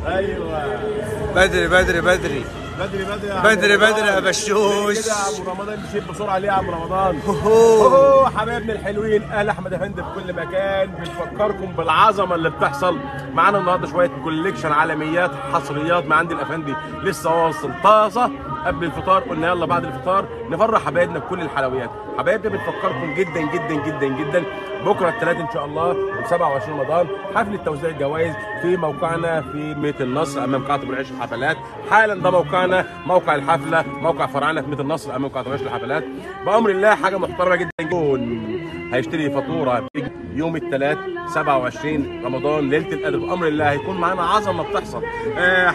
ايوه بدري بدري بدري بدري بدري بدري بدري يا بشوش. كده يا عم رمضان مشيت بسرعة ليه يا عم رمضان؟ هو حبايبنا الحلوين اهل احمد افندي في كل مكان، بنفكركم بالعظمة اللي بتحصل معانا النهارده. شوية collection عالميات حصريات مع عند الافندي، لسه واصل طازة قبل الفطار، قلنا يلا بعد الفطار نفرح حبايبنا بكل الحلويات. حبايبنا بنفكركم جدا جدا جدا جدا بكره الثلاث ان شاء الله 27 رمضان حفلة توزيع الجوائز في موقعنا في ميت النصر امام قاعة ابو العيش الحفلات. حالا ده موقعنا، موقع الحفلة، موقع فرعنا في ميت النصر امام قاعة ابو العيش الحفلات. بامر الله حاجة محترمه جدا. هيشتري فاتورة يوم الثلاث 27 رمضان ليلة القدر بامر الله هيكون معانا عظمه بتحصل.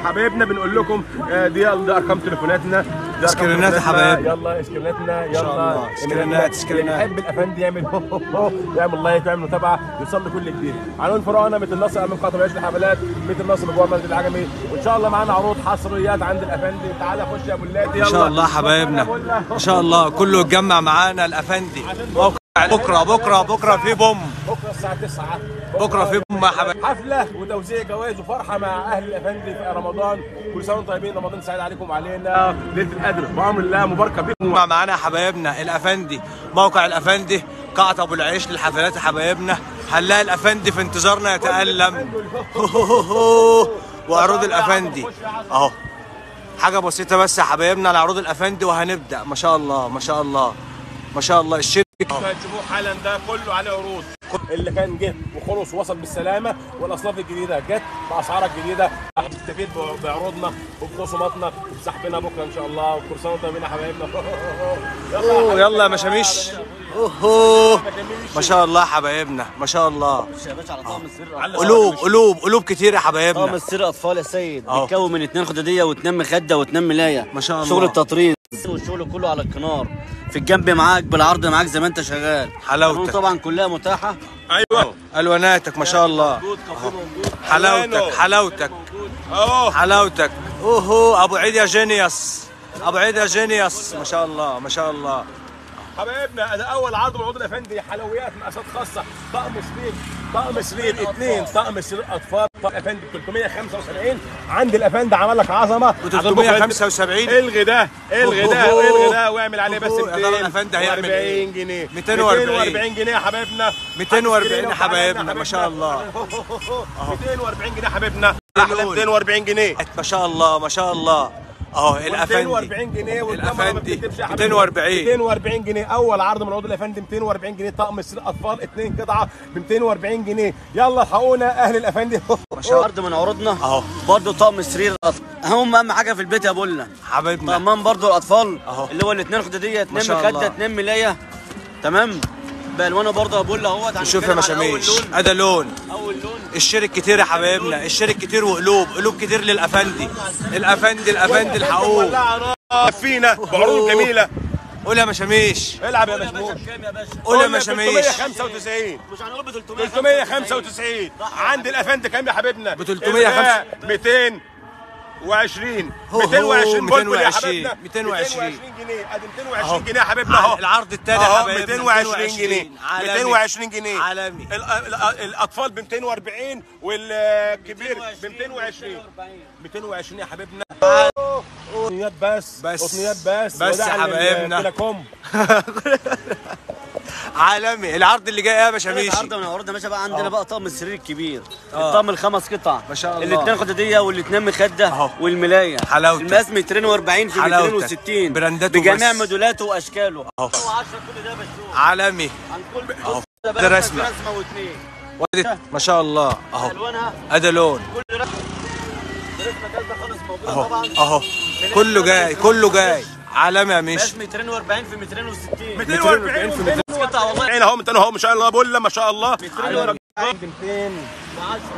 حبايبنا بنقول لكم دي ارقام تليفوناتنا، سكرينات يا حبايبنا، يلا سكريناتنا، يلا سكرينات سكرينات. اللي يحب الافندي يعمل يعمل like ويعمل متابعه يوصل لكل جديد. عنوان فرعنا ميت النصر امام قاعة ابو العيش الحفلات، ميت النصر بجوار مسجد العجمي. وان شاء الله معانا عروض حصريات عند الافندي. تعالى خش يا ابو اللاتي، يلا ان شاء الله حبايبنا، ان شاء الله كله يتجمع معانا الافندي. بكره بكره بكره في بوم، بكره الساعة 9 بكره في بوم يا حبايبي، حفلة وتوزيع جوائز وفرحه مع اهل الافندي في رمضان. كل سنة وانتم طيبين، رمضان سعيد عليكم وعلينا. ليلة القدر بامر الله مباركة بكم. معانا حبايبنا الافندي، موقع الافندي قاعة ابو العيش للحفلات يا حبايبنا. هنلاقي الافندي في انتظارنا يتالم. وعروض الافندي اهو، حاجة بسيطة بس يا حبايبنا على عروض الافندي وهنبدا. ما شاء الله ما شاء الله ما شاء الله. الشركة هتشوفوه حالا ده كله عليه عروض، اللي كان جه وخلص وصل بالسلامة، والاصناف الجديدة جت باسعارها الجديدة. هتستفيد بعروضنا وبخصوماتنا وبسحبنا بكره ان شاء الله. وكل سنة وانتم طيبين يا حبايبنا. يلا يلا يا مشاميش. اوه ما شاء الله حبايبنا، ما شاء الله. بص يا باشا على طقم السرير، قلوب قلوب قلوب كتير يا حبايبنا. طقم السرير اطفال يا سيد، بيتكون من 2 خداديه و2 مخده و2 ملايه. ما شاء الله. شغل التطريز والشغل كله على الكنار، في الجنب معاك بالعرض معاك زي ما انت شغال. حلاوتك طبعا كلها متاحة. ايوه الواناتك ما شاء الله. حلاوتك حلاوتك حلاوتك. اوهو ابو عيد يا genius، ابو عيد يا genius. ما شاء الله ما شاء الله حبايبنا. ده اول عرض من عروض الافندي، حلويات مقاسات خاصة، طقم سرير، طقم سرير 2، طقم سرير اطفال، طقم افندي 375 عند الافندي. عمل لك عظمه 375. الغي ده الغي ده الغي ده واعمل عليه بس 240 جنيه، 240 جنيه يا حبايبنا، 240 يا حبايبنا. ما شاء الله 240 جنيه يا حبايبنا، احلى 240 جنيه. ما شاء الله ما شاء الله. اهو الافندي 240 جنيه، والافندي 240 240 جنيه. اول عرض من عروض الافندي 240 جنيه، طقم سرير اطفال 2 قطعه ب 240 جنيه. يلا الحقونا اهل الافندي. ما شاء الله. عرض من عروضنا اهو برضه طقم سرير اطفال، اهم حاجة في البيت يا بولا حبايبنا. طقمان برضه الاطفال اهو، اللي هو الاثنين خداديه، 2 مخده، 2 ملايه، تمام، بالوانه برضه يا بولا اهوت. شوف يا مشاميش، ادي لون، اول لون. الشرك كتير يا حبايبنا، الشرك كتير وقلوب قلوب كتير للافندي. الافندي الافندي الحقوق فينا بعروض جميلة. قول يا مشاميش، العب يا مشموش، قول يا مشاميش. 395، مش هنقول ب 395 عند الافندي. كام يا حبيبنا؟ ب 305 220 220 بلبل يا حبايبنا، 220 جنيه. ادي 220 جنيه يا حبايبنا اهو. العرض الثاني يا حبايبنا 220 جنيه، 220 جنيه عالمي. الاطفال ب 240 والكبير ب 220، 220 يا حبايبنا. قطنيات بس، قطنيات بس بس يا حبايبنا. عالمي. العرض اللي جاي ايه يا باشا؟ العرض من عروضنا ماشي بقى. عندنا بقى طقم السرير الكبير، الطقم الخمس قطع ما شاء الله، الاثنين خداديه والاثنين مخده والملايه. حلاوتك. المقاس 240 في 260، برانداته بجميع موديلاته واشكاله. اهو 10 كل ده بشوف عالمي. عن كل اهو ده رسمه واثنين ما شاء الله اهو. ادي لون، كل رسمه رسمه خالص موجودة طبعا اهو. كله جاي كله جاي عالمي يا ميشو. 240 في 260، 240 في 260 قطع والله. اهو 200 اهو ما شاء الله بولا، ما شاء الله. 240 210.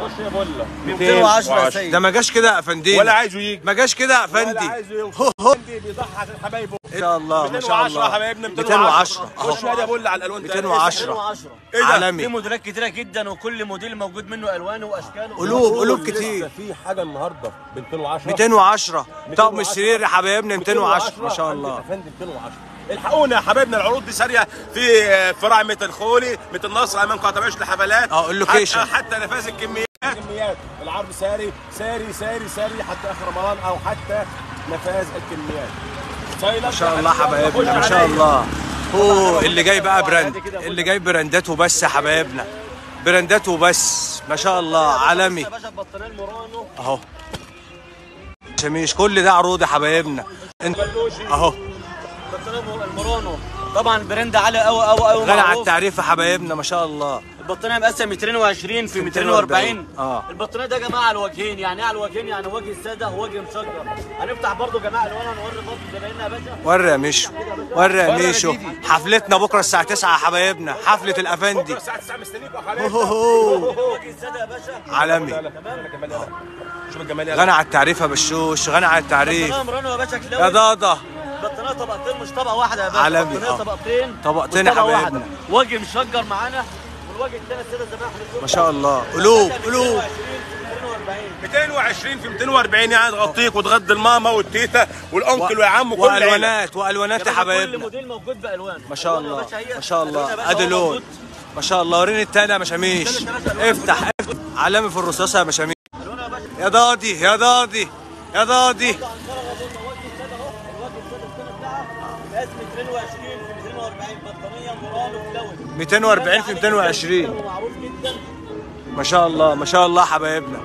خش يا بولا 210 يا سيد. ده ما جاش كده يا افندي، ولا عايزه يجي، ما جاش كده يا افندي، ولا عايزه يوصل. افندي بيضحي عشان حبايبه. ان شاء الله ما شاء الله حبايبنا. 210 اهو. خش يا بولا على الالوان. 210 ايه ده؟ عالمي. في موديلات كتيرة جدا، وكل موديل موجود منه الوانه واشكاله. قلوب قلوب كتير. في حاجة النهارده ب 210، 210 طقم السرير يا حبايبنا 210 ما شاء الله. افندي 210. الحقونا يا حبايبنا، العروض دي ساريه في فرع ميت الخولي، ميت النصر امام قاعة ابو العيش للحفلات. ال location حتى نفاذ الكميات. كميات العرض ساري ساري ساري ساري حتى اخر رمضان او حتى نفاذ الكميات. ما شاء الله حبايبنا، ما شاء الله. هو اللي جاي بقى brand، اللي جاي برانداته بس يا حبايبنا، برانداته بس ما شاء الله عالمي اهو. شميش كل ده عروض يا حبايبنا اهو. المورانو طبعا brand عالي قوي قوي قوي، غالي على التعريف يا حبايبنا ما شاء الله. البطانيه مقاسه 220 في 240. البطانيه ده يا جماعة على الوجهين، يعني ايه على الوجهين؟ يعني وجه ساده ووجه مشجر. هنفتح برضو يا جماعة الوان، هنوري برضو زمايلنا يا باشا. وري يا ميشو، وري يا ميشو. حفلتنا بكره الساعة 9 يا حبايبنا، حفلة الافندي بكره الساعة 9 مستنيكم يا حبايبنا. وجه ساده يا باشا عالمي. شوف الجمال، غنى على التعريف يا بشوش، غنى على التعريف يا ضاضه. بطانيه طبقتين مش طبقه واحدة يا باشا، عالمي. بطانيه طبقتين، طبقتين يا حبايبنا، وجه مشجر معانا والوجه الثاني السادة زي ما احنا ما شاء الله. قلوب قلوب 220 في 240، يعني تغطيك وتغطي الماما والتيتا وال uncle ويا عم وكل والوانات، والوانات يا حبايبنا. كل موديل موجود بالوان ما شاء الله ما شاء الله. ادي لون ما شاء الله. وريني الثاني يا مشاميش. افتح افتح علامة في الرصاصة يا مشاميش. يا ضاضي يا ضاضي يا ضاضي. 240 في 220 ما شاء الله ما شاء الله حبايبنا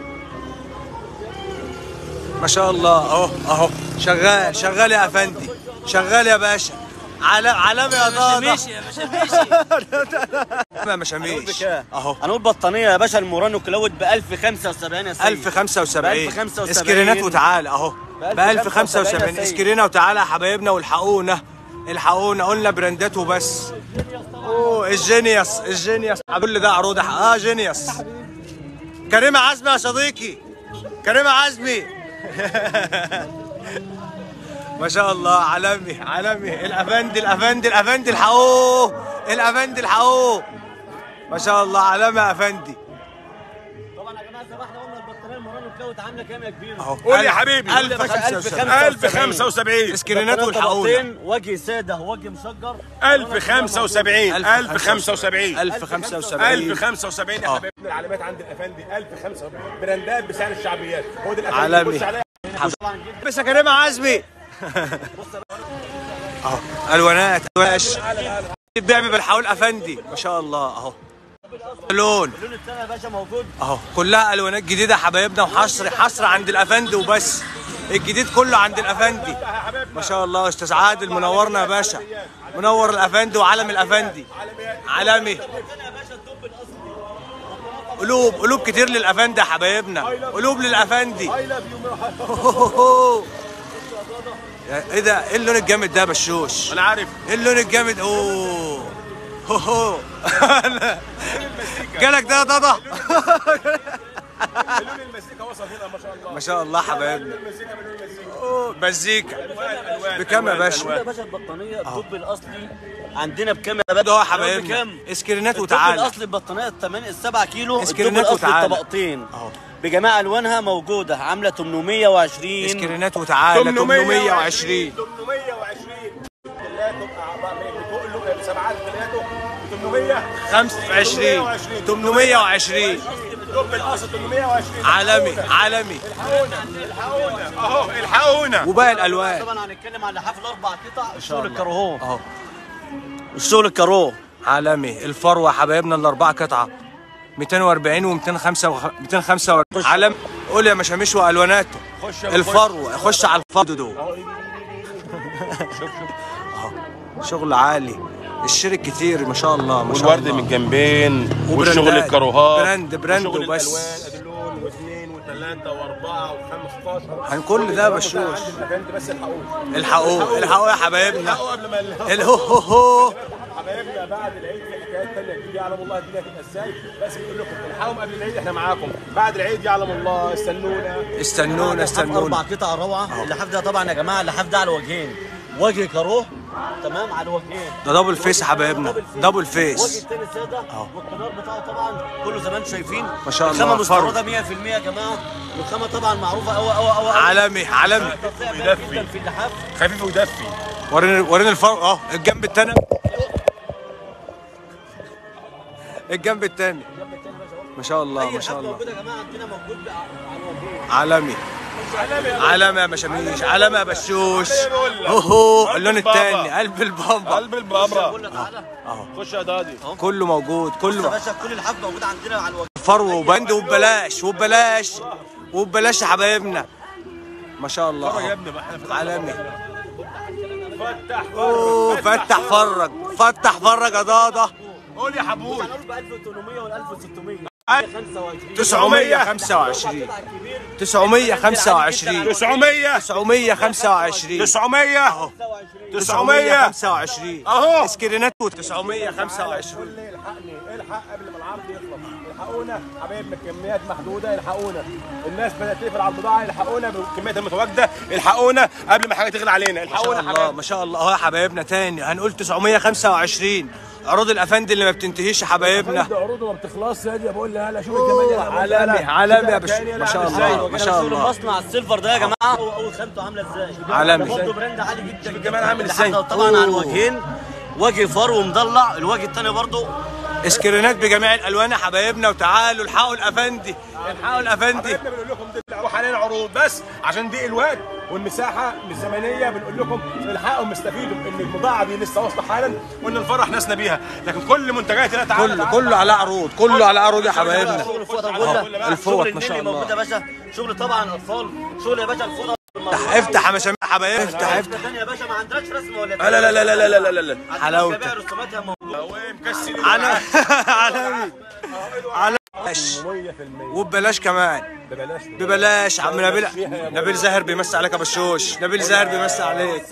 ما شاء الله. اهو اهو شغال شغال يا افندي، شغال يا باشا. علامة يا ضاضة. ماشي يا باشا ماشي يا مشاميش اهو. هنقول بطانية يا باشا المورانو cloud ب 1075 يا سيدي. 1075 اسكرينات وتعالى اهو ب 1075 اسكرينة وتعالى يا حبايبنا، والحقونا الحقونا. قلنا براندات وبس. اوه ال genius، ال genius كل ده عروض. genius. كريمة عزمي يا صديقي، كريمة عزمي. ما شاء الله عالمي عالمي. الافندي الافندي الافندي الحقوه، الافندي الحقوه. ما شاء الله عالمي يا افندي. طبعا يا جماعة زي ما احنا قلنا البطارية المورانو cloud عامله كام يا كبير؟ قول يا حبيبي. 1075 اسكرينات والحقونا. وجه ساده وجه مشجر. 1075 1075 1075 1075 يا حبايبنا. العلامات عند الافندي 1075 براندات بسعر الشعبيات. هو ده الافندي. عالمي بس يا كريم عزمي. اهو الوانات بيع بالحول افندي ما شاء الله اهو. لون اللون الثاني يا باشا موجود اهو. كلها الوانات جديدة يا حبايبنا، وحصر حصر عند الافندي وبس. الجديد كله عند الافندي ما شاء الله. استاذ عادل منورنا يا باشا، منور الافندي وعالم الافندي عالمي. قلوب قلوب كتير للافندي يا حبايبنا، قلوب للافندي. ايه ده؟ ايه اللون الجامد ده يا بشوش؟ انا عارف ايه اللون الجامد. اوه هو هو جالك ده يا ضاضة. لون المزيكا وصل هنا ما شاء الله ما شاء الله حبايبنا. مزيكا بكام يا باشا؟ يا باشا البطانيه الطب الاصلي عندنا بكام يا باشا؟ اهو حبايبنا اسكرينات وتعالى. الطب الاصلي البطانيه 8 7 كيلو، اسكرينات وتعالى الطبقتين اهو بجميع الوانها موجودة، عامله 820. اسكرينات وتعالى 820 820 بتقلق بسبعات ثلاثة 825 820 دب الاصل 820. عالمي عالمي. الحقونا الحقونا اهو الحقونا. وباقي الالوان طبعا هنتكلم على حفل 4 قطع. الشغل الكروهو اهو، الشغل الكروه عالمي. الفروه حبايبنا الاربع قطعه 240 و 245 عالم. قول يا مشاميش والواناته. الفروه خش على الفروه دول. شوف شوف اهو شغل عالي. الشرك كتير ما شاء الله ما شاء الله. والورد من الجنبين والشغل الكروهات brand brand وبس. ادي لون واثنين وثلاثة واربعة و15 هنكل ده بشوش. بس الحقوه الحقوه الحقوه يا حبايبنا. الحقوه قبل ما الهو هو هو حبايبنا. بعد العيد في حكايات ثانية جديدة يعلم الله الدنيا هتبقى ازاي، بس بنقول لكم الحقوا قبل العيد احنا معاكم. بعد العيد يعلم الله. استنونا استنونا استنونا. 4 قطع روعه. اللحاف ده طبعا يا جماعة اللحاف ده على وجهين، وجه كروه تمام على الوجهين. ده double face يا حبايبنا، double face. وجه التاني ساده والكنار بتاعه طبعا كله زي ما انتم شايفين ما شاء الله. الخامة مستورده 100% يا جماعة، والخامه طبعا معروفة قوي قوي قوي. عالمي عالمي. ويدفي في اللحاف خفيف ويدفي. وريني وريني الفرق اهو. الجنب التاني، الجنب التاني ما شاء الله ما شاء الله. موجود يا جماعة عندنا، موجود على الوجهين. عالمي عالمي يا مشاميش، عالمي يا بشوش. اوهو اللون الثاني، قلب البامبا، قلب البامبا. اهو خش يا دادي، كله موجود، كله يا باشا، كل الحاجات موجودة عندنا على الوجه. فرو وبند وببلاش وببلاش وببلاش يا حبايبنا. ما شاء الله يا ابني، احنا عالمي. فتح فرج، فتح فرج، فتح فرج يا دادا. قول يا حبوش. هنقول ب 1800 وال 1600. 925 925 900 925 900 925 اهو سكرينات 925. الحقني، الحق قبل ما العرض يخلص، الحقونا حبايبنا، الكميات محدودة، الحقونا، الناس بدات تقفل على البضاعة، الحقونا بالكميات المتواجدة، الحقونا قبل ما حاجة تغلى علينا، الحقونا. ما شاء الله ما شاء الله. اهو يا حبايبنا تاني هنقول 925. عروض الافندي اللي ما بتنتهيش يا حبايبنا، عروضه ما بتخلصش يا دي. بقول لها هلا شوف الجمال يا عالمي عالمي يا باشا. ما شاء الله ما شاء الله. مصنع ال silver ده يا جماعة، اول خامته عامله ازاي، عالمي برضه brand عالي جدا. الجمال عامل ازاي طبعا على الوجهين، وجه فرو ومضلع، الوجه الثاني برضه اسكرينات بجميع الالوان يا حبايبنا. وتعالوا الحقوا الافندي، الحقوا الافندي. حبايبنا بنقول لكم دي حاليا عروض بس عشان ضيق الوقت والمساحة الزمنية، بنقول لكم الحقوا استفيدوا ان البضاعة دي لسه واصله حالا وان الفرح ناسنا بيها، لكن كل منتجات لا تعالى كله كله على عروض، كله على عروض يا حبايبنا. الفوط ما شاء الله موجود يا باشا، شغل طبعا اطفال، شغل يا باشا الفوط. افتح يا مشامير حبايبنا، افتح افتح يا باشا، ما عندناش رسمه ولا لا لا لا لا لا لا لا. حلاوتك عالمي عالمي عالمي وببلاش كمان، ببلاش ببلاش. عم نبيل، نبيل زاهر بيمسي عليك يا بشوش، نبيل زاهر بيمسي عليك.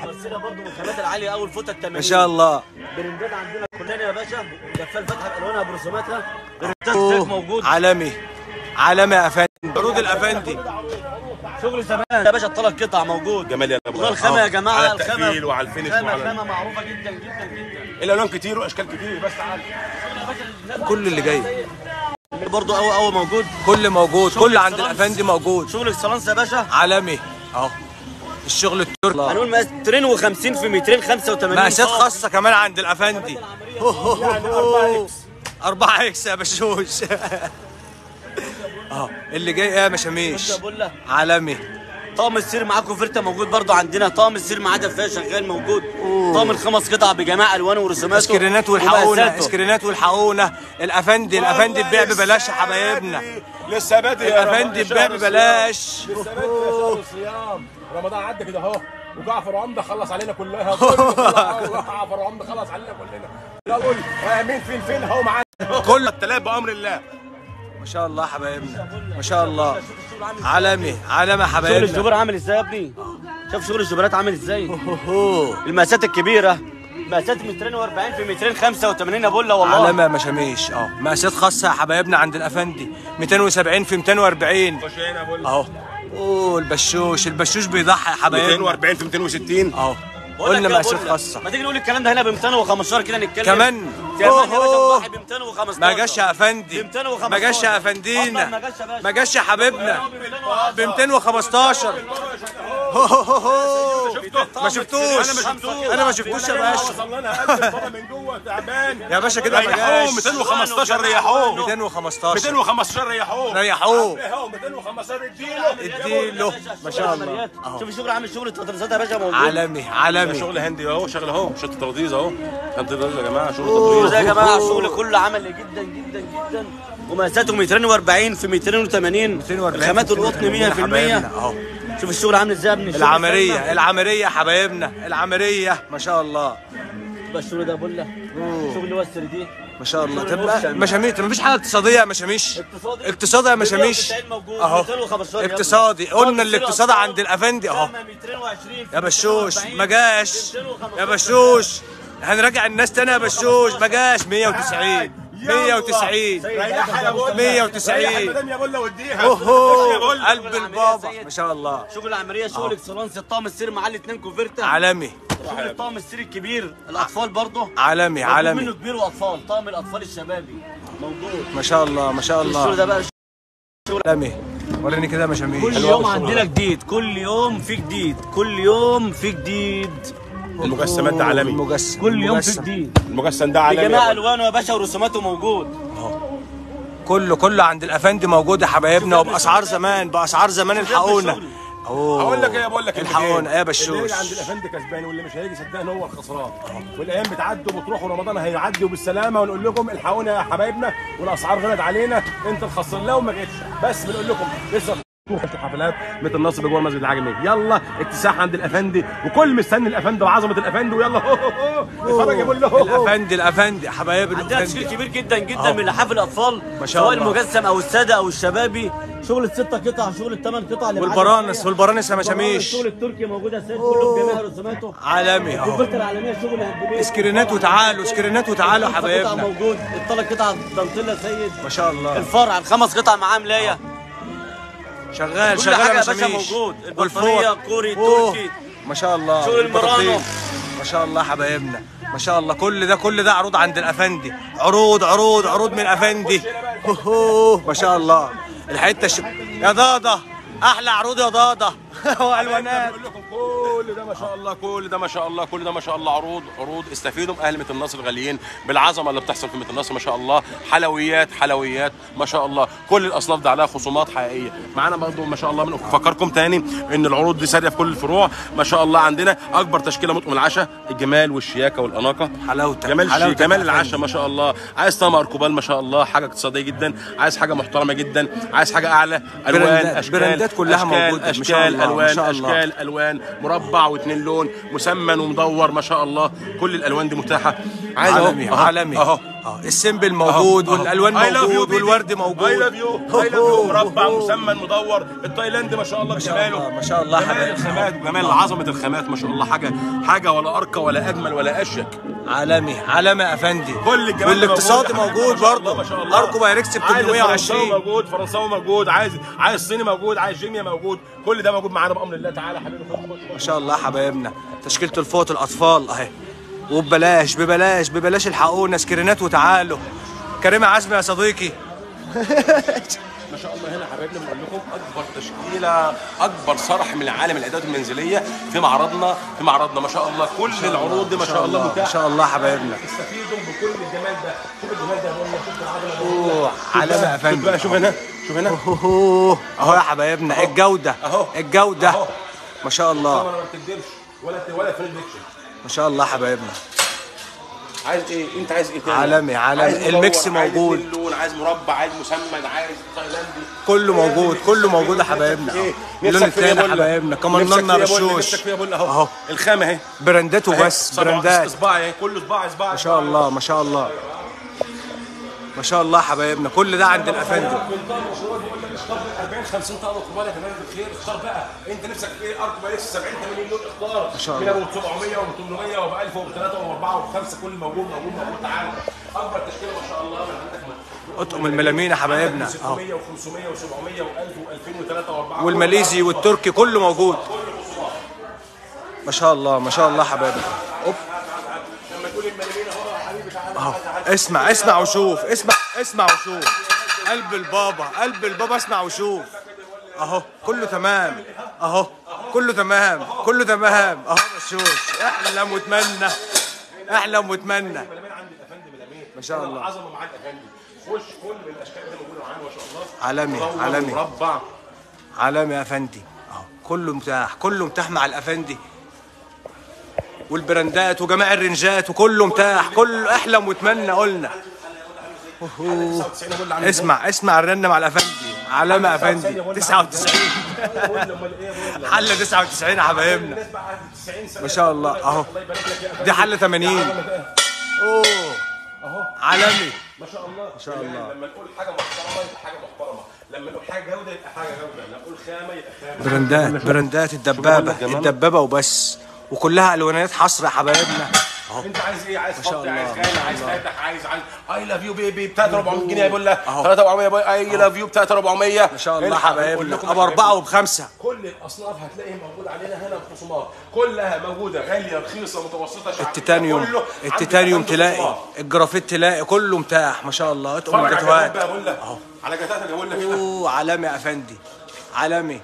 مرسيلة برضه من الخامات العالية قوي، الفوطه ال 80 ما شاء الله. برندات عندنا كلنا يا باشا، جفال فاتحة بالوانها برسوماتها، برندات موجود. عالمي عالمي يا افندي، عروض الافندي. شغل زمان يا باشا، الثلاث قطع موجود. جمال يا ابو الخامة يا جماعة، على التقفيل وعلى ال finish وعلى الخامة معروفة جدا جدا جدا. الالوان كتير واشكال كتير، بس تعالى كل اللي جاي برضه قوي قوي موجود، كل موجود، كل عند الافندي موجود. شغل اكسلانس يا باشا عالمي اهو، الشغل التركي. هنقول مقاس 250 في 285، مقاسات خاصة كمان عند الافندي. يعني 4 X، 4 X يا بشوش. اه اللي جاي ايه يا مشاميش عالمي. طقم السير معاكم فرته موجود برضو عندنا، طقم السير معاه دفايه شغال موجود، طقم الخمس قطع بجميع الوانه ورسوماته. اسكرينات والحقونا، اسكرينات والحقونا. الافندي الافندي البيع ببلاش يا حبايبنا، لسه بادئ الافندي البيع ببلاش، لسه بادئ يا شهر الصيام. رمضان عدى كده اهو، وجعفر عمده خلص علينا كلها، جعفر عمده خلص علينا كلنا. لا قول مين فين فين اهو معانا كل التلات بامر الله. ما شاء الله حبايبنا، ما شاء الله عالمي عالمي يا حبايبنا. شغل الجبر عامل ازاي يا ابني؟ شوف شغل الجبرات عامل ازاي. المقاسات الكبيرة، مقاسات 240 في 285 يا بولا والله. عالمي يا مشاميش. اه مقاسات خاصة يا حبايبنا عند الافندي، 270 في 240. خش هنا يا بولا اهو. اوه البشوش، البشوش بيضحي يا حبايبنا. 240 في 260 اهو. قلنا مقاسات خاصة. ما تيجي نقول الكلام ده هنا ب 215 كده نتكلم كمان. يا باشا ب 215. ما جاش يا افندي، ما جاش يا افندينا، ما جاش يا حبيبنا ب 215. ما شفتوش، انا ما شفتوش يا باشا. يا باشا كده ما جاش. 215 ريحوه، 215 215 ريحوه، ريحوه 215. اديله اديله ما شاء الله. شوف الشغل عامل، شغل التطريزات يا باشا موجود. عالمي عالمي، شغل هندي اهو، شغل اهو، شغل تطريز اهو، تطريز يا جماعة، شغل تطريز يا جماعة، الشغل كله عملي جدا جدا جدا. ومقاساته 240 في 280، الخامات القطن 100% اهو. شوف الشغل عامل ازاي يا ابني. العملية العملية يا حبايبنا، العملية ما شاء الله. بقى الشغل ده بوله، شغل وسر دي ما شاء الله. طب مشاميش، ما فيش حاجة اقتصادية يا مشاميش؟ اقتصادي يا مشاميش اهو، اقتصادي. قلنا الاقتصاد عند الافندي اهو يا بشوش. ما جاش يا بشوش، هنراجع الناس تاني يا بشوش. ما جاش. 190 190 190. اوهو قلب البابا ما شاء الله. شغل العملية، شغل اكسلانس، الطقم السير معاه الاثنين كوفرتا عالمي. شغل الطقم السير الكبير، الاطفال برضه عالمي عالمي، منه كبير واطفال، طقم الاطفال الشبابي موجود ما شاء الله ما شاء الله. الشغل ده بقى شغل عالمي. وريني كده يا مشاميش. كل يوم عندنا جديد، كل يوم في جديد، كل يوم في جديد. المجسمات ده عالمي، المجسم كل يوم في جديد. المجسم ده عالمي بجميع الوانه يا باشا ورسوماته موجود اهو. كله عند الافندي موجود يا حبايبنا، وباسعار زمان، باسعار زمان. الحقونا. هقول لك ايه، بقول لك الحقونا يا بشوش. اللي عند الافندي كسبان، واللي مش هيجي صدقني هو الخسران. والايام بتعدي وبتروح، ورمضان هيعدي وبالسلامه، ونقول لكم الحقونا يا حبايبنا والاسعار غلت علينا، انت الخسران لو ما جيتش. بس بنقول لكم لسه في الحفلات ميت النصر بجوار مسجد العجمي. يلا اكتساح عند الافندي، وكل مستني الافندي وعظمه الافندي. ويلا هو هو اتفرج يا بقول له الافندي الافندي حبايبنا. عندنا تشكيل كبير جدا جدا من لحاف الاطفال، سواء المجسم او السادة او الشبابي. شغل الست قطع، شغل الثمان قطع، والبرانس، والبرانس يا مشاميش. الشغل التركي موجود يا سيد، كله بجميع رسوماته عالمي اهو. الكمبيوتر العالمية شغل handmade. اسكرينات وتعالوا، اسكرينات وتعالوا حبايبنا. موجود الثلاث قطع دانتيلا يا سيد ما شاء الله. الفرع الخمس قطع معاه ملايه شغال شغال يا باشا موجود. البطارية كوري تركي ما شاء الله. شغل المرانو ما شاء الله حبايبنا ما شاء الله. كل ده كل ده عروض عند الافندي، عروض عروض عروض من الافندي. ما شاء الله. الحتة يا ضاضه، احلى عروض يا ضاضه. والوانات. بقول لكم كل ده ما شاء الله، كل ده ما شاء الله، كل ده ما شاء الله. عروض عروض، استفيدوا اهل ميت النصر الغاليين بالعظمة اللي بتحصل في ميت النصر ما شاء الله. حلويات حلويات ما شاء الله، كل الاصناف دي عليها خصومات حقيقية معانا برضه ما شاء الله. بنفكركم تاني ان العروض دي ساريه في كل الفروع ما شاء الله. عندنا اكبر تشكيله مطقم العشاء، الجمال والشياكه والاناقه، حلاوتك جمال جمال العشاء ما شاء الله. عايز طقم اركوبال ما شاء الله، حاجة اقتصادية جدا. عايز حاجة محترمه جدا، عايز حاجة اعلى، الوان اشكال، براندات كلها موجودة ما شاء الله. الوان اشكال الوان، مربع واثنين لون، مسمن ومدور ما شاء الله. كل الالوان دي متاحة. عايز عالمي عالمي اهو. ال simple موجود والالوان موجود والورد موجود. I love you، I love you. مربع مسمن مدور، التايلاند ما شاء الله بجماله ما شاء الله. جمال الخامات وجمال عظمه الخامات ما شاء الله. حاجة حاجة ولا ارقى ولا اجمل ولا اشيك. عالمي عالمي يا افندي. كل الجمال والاقتصادي موجود برضه. اركو بايركس ب 820 موجود، فرنساوي موجود، عايز صيني موجود، عايز جيميا موجود، كل ده موجود معانا بامر الله تعالى حبيبي. ما شاء الله حبايبنا. تشكيله الفوط الاطفال اهي، وببلاش ببلاش ببلاش. الحقونا سكرينات وتعالوا. كريم عزمي يا صديقي. ما شاء الله هنا حبايبنا بنقول لكم اكبر تشكيله، اكبر صرح من عالم الادوات المنزلية في معرضنا، في معرضنا ما شاء الله. كل العروض دي ما شاء الله متاحة ما شاء الله حبايبنا. استفيدوا بكل الجمال ده. شوف الجمال ده يا بولا، شوف العظمة. اوه عالمي يا فندم. شوف هنا، شوف هنا اهو يا حبايبنا. الجودة اهو، الجودة ما شاء الله. ما بتكدبش ولا فريد بيكشن ما شاء الله حبايبنا. عايز ايه؟ انت عايز ايه تاني؟ عالمي عالمي. ال mix موجود، عايز لون، عايز مربع، عايز مسمن، عايز تايلاندي، كله موجود، كله موجود يا حبايبنا. اللون التاني يا حبايبنا كمان بالشوش اهو. الخامة اهي، براندات وبس، براندات. اصبعي اهي، كله صباع صباع ما شاء الله ما شاء الله ما شاء الله حبايبنا. كل ده عند الافندي. 40 50 طقم كبار يا فندم بالخير. اختار بقى انت نفسك في ايه. اركو بايركس 70 80 لون، اختار ما شاء الله. من 700 وب 800 وب 1000 وب 3 وب 4 وب 5، كل موجود موجود موجود. تعالى اكبر تشكيله ما شاء الله من عندك. اطقم الملامين يا حبايبنا 600 و500 و700 و1000 و2000 و3 و4، والماليزي والتركي كله موجود ما شاء الله ما شاء الله حبايبنا. اوب لما تقول الملامين اهو يا حبيبي. تعالى اهو، اسمع اسمع وشوف، اسمع اسمع وشوف. قلب البابا، قلب البابا، اسمع وشوف اهو. كله تمام اهو، كله تمام، كله تمام اهو. بشوش احلم واتمنى، احلم واتمنى ما شاء الله. عظمه معاك يا فندم. خش كل الاشكال دي موجودة معانا ما شاء الله. عالمي عالمي مربع عالمي يا فندي اهو. كله متاح، كله متاح مع الافندي، والبراندات وجميع الرنجات وكله متاح. كله احلم واتمنى. قلنا اسمع اسمع الرنه مع الافندي. علامة يا افندي. 99 حله 99 يا حبايبنا ما شاء الله اهو. دي حله 80. اوه اهو عالمي ما شاء الله ما شاء الله. لما نقول حاجة محترمه يبقى حاجة محترمه، لما نقول حاجة جوده يبقى حاجة جوده، لما نقول خامة يبقى خامة. براندات براندات الدبابة الدبابة وبس، وكلها الوانات حصر يا حبايبنا. انت عايز ايه؟ عايز خط، عايز غالي، عايز فاتح، عايز I love you baby بتاعت 400 جنيه يا بولا، 3400 I love you بتاعت 400 ما شاء الله حبايبنا. ابو 4 وب5 كل الاصناف هتلاقيها موجودة علينا هنا بخصومات، كلها موجودة، غالية رخيصة متوسطه شعبية. التيتانيوم التيتانيوم تلاقي، الجرافيت تلاقي، كله متاح ما شاء الله. اطقم الجاتوهات اهو على جاتوهات يا بولا. اوه عالمي يا افندي، عالمي.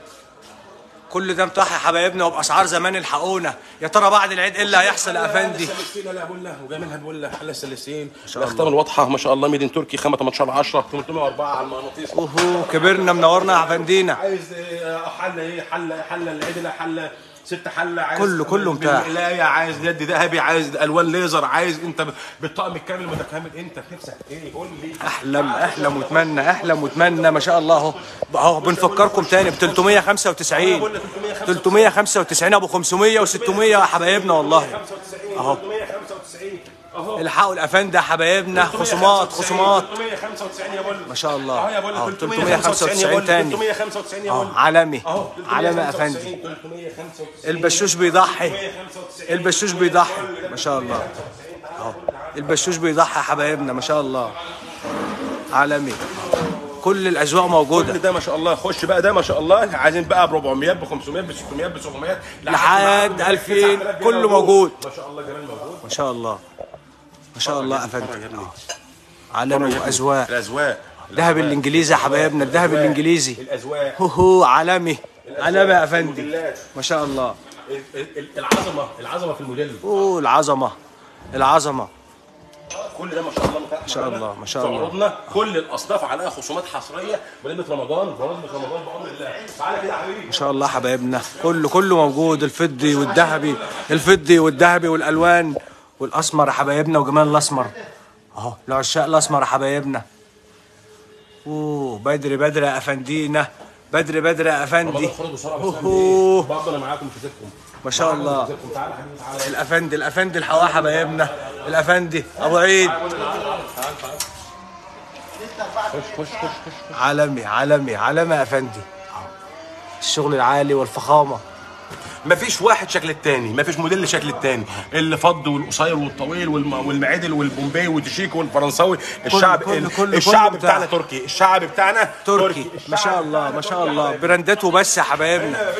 كل ده متاح يا حبايبنا وباسعار زمان. الحقونا يا ترى بعد العيد ايه اللي هيحصل يا افندي؟ لا بقول وجاي بقول حله السلسين الاختام الواضحة ما شاء الله، made in تركي، خامة 18 10 804 على المغناطيس. اوهو كبرنا، منورنا يا افندينا. عايز حله ايه؟ حله العدله، حله 6 حله، عايز كله متاح، بالمقلايه، عايز يد ذهبي، عايز الوان ليزر، عايز انت بالطقم الكامل المتكامل. انت في نفسك ايه؟ قول لي. احلم احلم واتمنى، احلم واتمنى. ما شاء الله اهو اهو بنفكركم تاني ب 395 395 ابو 500 و600 يا حبايبنا والله. اهو 395 اهو، الحقوا الافندي يا حبايبنا، خصومات خصومات. 395 يا بول ما شاء الله. اهو يا بول 395 تاني، 395 يا بول. عالمي عالمي يا افندي. البشوش بيضحي، البشوش بيضحي ما شاء الله. اهو البشوش بيضحي يا حبايبنا ما شاء الله، عالمي. كل الاذواق موجودة. كل ده ما شاء الله. خش بقى ده ما شاء الله، عايزين بقى ب 400 ب 500 ب 600 ب 700 لحد 2000، كله موجود ما شاء الله. جمال موجود ما شاء الله، ما شاء الله يا افندي. عالمي واذواق، الاذواق. الذهب الانجليزي يا حبايبنا، الذهب الانجليزي، الاذواق. هو عالمي عالمي يا افندي ما شاء الله. العظمة، العظمة في الموديل. اوه العظمة، العظمة. كل ده ما شاء الله متاح ما شاء الله، ما شاء الله. عروضنا كل الاصناف عليها خصومات حصرية بليلة رمضان، بليلة رمضان بامر الله. تعالى كده يا حبيبي ما شاء الله حبايبنا، كله موجود. الفضي والذهبي، الفضي والذهبي والالوان والاسمر يا حبايبنا، وجمال الاسمر اهو لعشاق الاسمر يا حبايبنا. اوه بدري بدري يا افندينا، بدري بدري يا افندي. اوه برضه انا معاكم مش هسيبكم ما شاء الله. الافندي، الافندي الحقوها حبايبنا، الافندي ابو عيد. خش خش خش. عالمي عالمي عالمي يا افندي. الشغل العالي والفخامه. مفيش واحد شكل التاني، مفيش موديل شكل التاني، اللي فض والقصير والطويل والمعدل والبومبي والتشيك والفرنساوي. الشعب كل كل الشعب بتاعنا تركي، الشعب بتاعنا تركي ما شاء الله ما شاء الله. برانداته بس يا حبايبنا،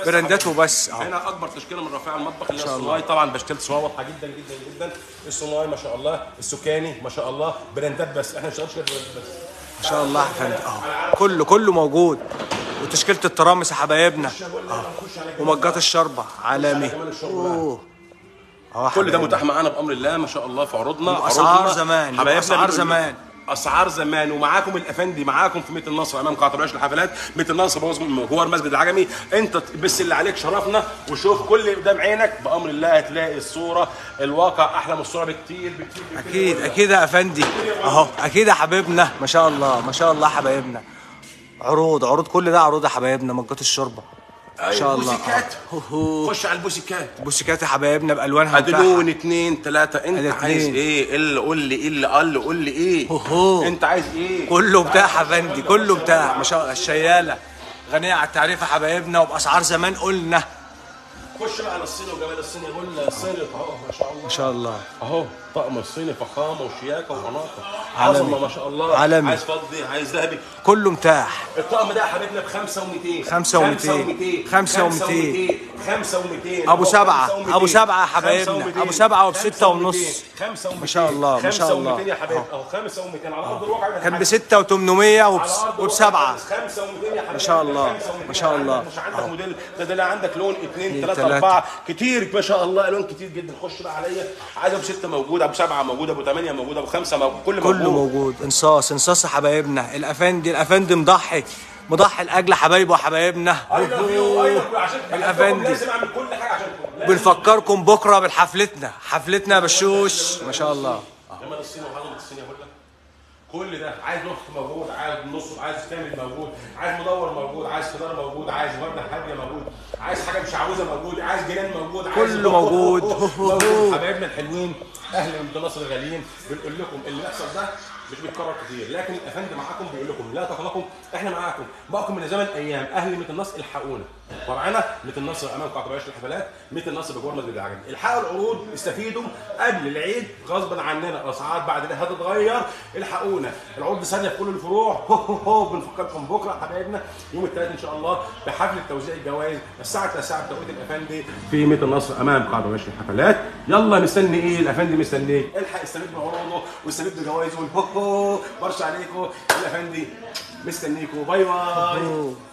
برانداته بس. هنا اكبر تشكيله من رفيع المطبخ اللي هي الصناعي. طبعا بشتري صناعة واضحة جدا جدا جدا. الصناعي ما شاء الله، السكاني ما شاء الله، براندات بس. احنا ما بنشتغلش غير براندات بس ما شاء الله يا فندم. كله موجود. وتشكيله الترامس يا حبايبنا، ومجات الشربه عالمي. كل ده متاح معانا بامر الله ما شاء الله في عروضنا. اسعار زمان، اسعار زمان، اسعار زمان. ومعاكم الافندي، معاكم في ميت النصر امام قاعة العيش الحفلات، ميت النصر جوار مسجد العجمي. انت بس اللي عليك شرفنا وشوف كل اللي قدام عينك بامر الله، هتلاقي الصورة الواقع احلى من الصورة بكتير بكتير. اكيد اكيد يا افندي، اهو اكيد يا حبايبنا ما شاء الله ما شاء الله حبايبنا. عروض عروض، كل ده عروض يا حبايبنا. مجات الشوربة ما شاء الله. بوسيكات، خش على البوسيكات. بوسيكات يا حبايبنا بالوانها. ادي لون 2 3. انت عايز ايه؟ اللي قول لي ايه؟ اللي قال قول لي ايه؟ انت عايز ايه؟ كله بتاع يا فندي، كله بتاع ما شاء الله. الشياله غنية على التعريف يا حبايبنا وباسعار زمان قلنا. خش بقى على الصيني وجمال الصيني. قلنا الصيني اهو ما شاء الله ما شاء الله. اهو طقم الصيني فخامة وشياكه واناقه، عظمه ما شاء الله. عالمي. عايز فضي، عايز ذهبي، كله متاح. الطقم ده يا حبيبنا ب 5200 5200 5200 5200. ابو سبعة، ابو سبعة يا حبايبنا، ابو سبعة وبسته ونص. ما شاء الله ما شاء الله. 5200 يا حبايبي اهو، 5200 على ارض الواقع. كان ب 6800 وبسبعه. 5200 يا حبايبي ما شاء الله ما شاء الله. مش عندك موديل ده، لا عندك لون 2 3 4 كتير ما شاء الله، الوان كتير جدا. خش بقى عليا، عايز ابو 6 موجود، ابو 7 موجود، ابو 8 موجود، ابو 5 موجود، كله موجود، كله موجود. انصاص انصاص يا حبايبنا. الافندي، الافندي مضحي مضحي لاجل حبايبه وحبايبنا. الافندي لازم اعمل كل حاجة عشانكم. بنفكركم بكره بالحفلتنا، حفلتنا بشوش ما شاء الله. جمال الصين وعظمه الصين يا بقول. كل ده عايز نص موجود، عايز نص، عايز كامل موجود، عايز مدور موجود، عايز خضار موجود، عايز ورده هادية موجود، عايز حاجة مش عاوزها موجود، عايز جنان موجود، عايز كله موجود. حبايبنا الحلوين اهل مدينة نصر الغاليين، بنقول لكم اللي بيحصل ده مش بيتكرر كتير، لكن الافندي معاكم بيقول لكم لا تقلقوا، احنا معاكم، معكم من زمن ايام. اهل ميت النصر الحقونا، فرعنا ميت النصر امام قاعة العيش الحفلات، ميت النصر بجوار مسجد العجمي. الحقوا العروض، استفيدوا قبل العيد غصبا عننا، الاسعار بعد ده هتتغير. الحقونا، العروض ثانية في كل الفروع. بنفكركم بكره حبايبنا يوم الثلاث ان شاء الله بحفلة توزيع الجوائز الساعة 9 بتوقيت الافندي في ميت النصر امام قاعة العيش الحفلات. يلا مستني ايه؟ الافندي مستنيك، الحق استفيد بعروضه واستفيد بجوائزه. برش عليكم، الافندي مستنيكم. bye bye.